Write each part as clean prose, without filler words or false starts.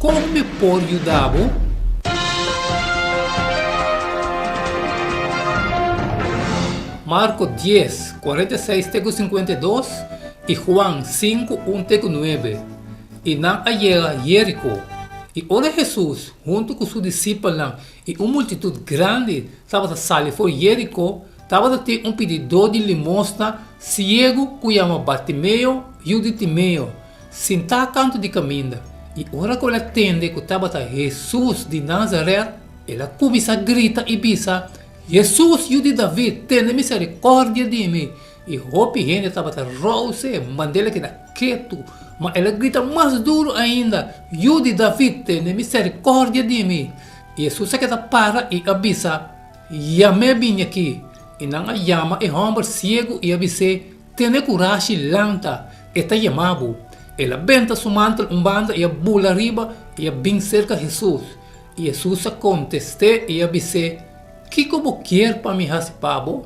Kon mi por yuda bo? Marko dies, 46 te ku 52 i Juan 5, 1 te ku 9. I nan a yega Jeriko. I ora Hesus, huntu ku su disipelnan i un multitut grandi tabata sali for Jeriko, tabata tin un pididó di limosna siegu ku yama Bartimeo, yu di Timeo, sintá kantu di kaminda. I ora ku el a tende ku tabata Hesus di Nazaret, el a kuminsá grita i bisa, Hesus, yu di David, tene miserikòrdia di mi! I hopi hende tabata rous'é, mand'é el keda ketu. Ma el a grita mas duru ainda, Yu di David, tene miserikòrdia di mi! I Hesus a keda para i a bisa, Yam'é bini aki. I nan a yama e hòmber siegu i a bis'é, Tene kurashi, lanta, e ta yama bo. El a benta su mantel un banda i a bula riba i a bin serka Hesus. I Hesus a kontest'é i a bis'é, Kiko bo kier pa mi hasi pa bo?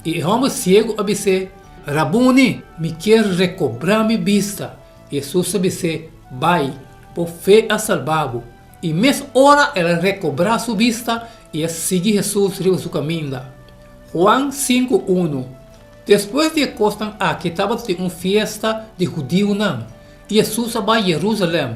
I e hòmber siegu a bis'é, Rabuni, mi kier rekobrá mi bista. I Hesus a bis'é, Bai, bo fe a salba bo. I mes ora el a rekobrá su bista i a sigui Hesus riba su kaminda. Juan 5, 1 Despues di e kosnan aki tabatin un fiesta di hudiunan, i Hesus a bai Jerusalèm.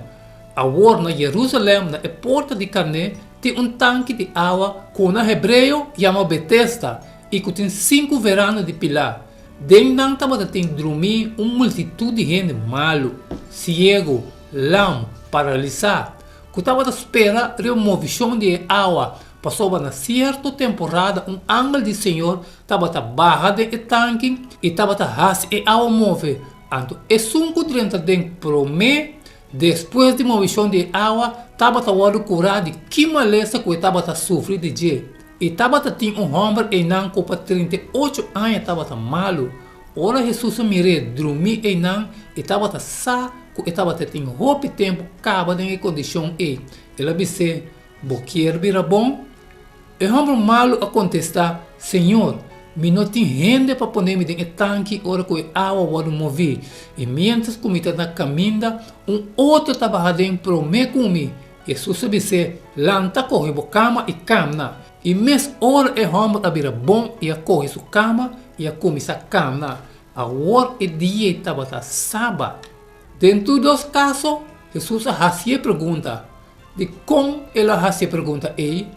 Awor na Jerusalèm, na e porta di karné, tin un tanki di awa ku na hebreo yama Betesda i ku tin sinku veranda di pilá. Den nan tabata tin drumí un multitut di hende malu, siegu, lam, paralisá, ku tabata spera riba movishon di e awa, pasobra na sierto temporada un angel di Señor tabata baha den e tanki i tabata hasi e awa move. Anto esun ku drenta den promé Despues di movishon di e awa, tabata wòrdu kurá di ki malesa ku e tabata sufri di dje. I tabata tin un hòmber einan ku pa 38 aña tabata malu. Ora Hesus a mir'é drumí einan, e tabata sa ku e tabata tin hopi tempu kaba den e kondishon ei. El a bis'é, Bo kier bira bon? E hòmber malu a kontestá, Señor, mi no tin hende pa pone mi den e tanki ora ku e awa wòrdu moví, i miéntras ku mi ta na kaminda, un otro ta baha den promé ku mi. Hesus a bis'é, Lanta, kohe bo kama i kamna. I mes ora e hòmber a bira bon i a kohe su kama i a kuminsá kamna. Awor e dia ei tabata sabat. Den tur dos kaso, Hesus a hasi e pregunta, Dikon el a hasi e pregunta ei?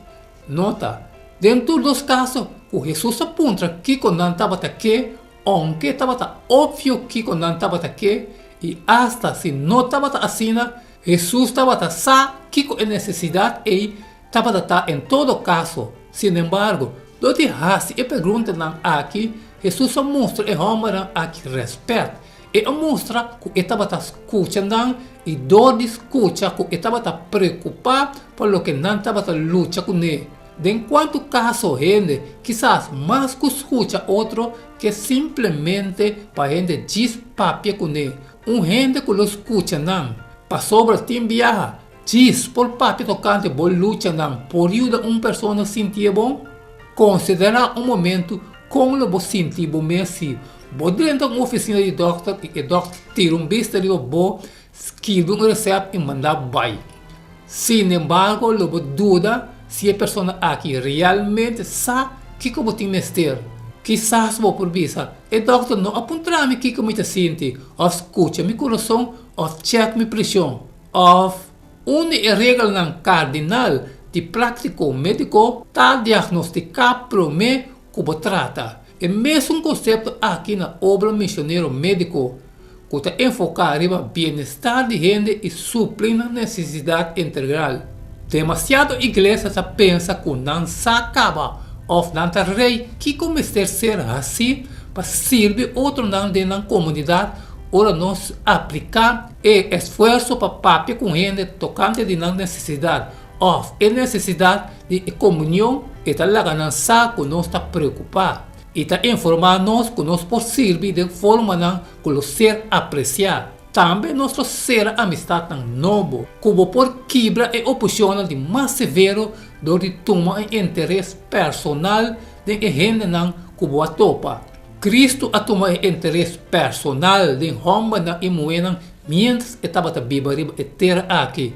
Nota, Den tur dos kaso ku Hesus a puntra kiko nan tabata ke, ounke tabata opvio kiko nan tabata ke, i asta si no tabata asina, Hesus tabata sa kiko e nesesidat ei tabata ta en todo kaso. Sinembargo, dor di hasi e preguntanan aki, Hesus a mustra e hòmbernan aki rèspèt. E a mustra ku e tabata skucha nan i dor di skucha ku e tabata preokupá pa loke nan tabata lucha kuné. Den kuantu kaso hende kisas mas ku skucha otro ke simplemente pa hende djis papia kuné. Un hende ku lo skucha nan pasobra tin biaha djis por papia tokante bo luchanan por yuda un persona sintié bon? Konsiderá un momentu kon lo bo sinti bo mes si Bo drenta un ofisina di dòkter i e dòkter tira un bista riba bo, skirbi un resèpt i manda bo bai. Sinembargo, lo bo duda si e persona aki realmente sa kiko bo tin mester. Kisas bo por bisa, E dòkter no a puntra mi kiko mi ta sinti, òf skucha mi kurason òf chèk mi preshon, òf. Un di e regelnan kardinal di práktiko médiko ta diagnostiká promé ku bo trata. E mesun konsepto aki na obra misionero médiko, ku ta enfoká riba bienestar di hende i supli nan nesesidat integral. Demasiado iglesia ta pensa ku nan sa kaba òf nan ta rei kiko mester ser hasí pa sirbi otronan den nan komunidat ora nos apliká e esfuerso pa papia ku hende tokante di nan nesesidat òf e nesesidat di e komunion, e ta laga nan sa ku nos ta preokupá i ta informá nos ku nos por sirbi den formanan ku lo ser apresiá. Tambe nos lo sera amistatnan nobo ku bo por kibra e oposishonnan di mas severo dor di tuma un interes personal den e hendenan ku bo a topa. Kristu a tuma e interes personal den hòmbernan i muhénan miéntras e tabata biba riba e tera aki.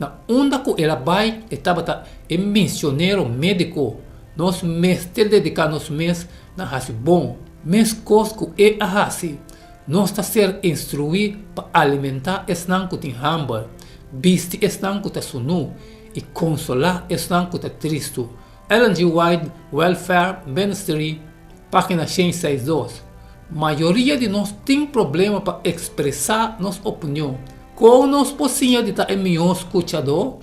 Na unda ku el a bai e tabata e misionero médiko. Nos mester dediká nos mes na hasi bon, meskos ku e a hasi. Nos ta ser instruí pa alimentá esnan ku tin hamber, bisti esnan ku ta sunú i konsolá esnan ku ta tristu. Ellen G. White, Welfare Ministry, página 162. Mayoria di nos tin problema pa ekspresá nos opinion. Kon nos por siña di ta e mihó skuchadó?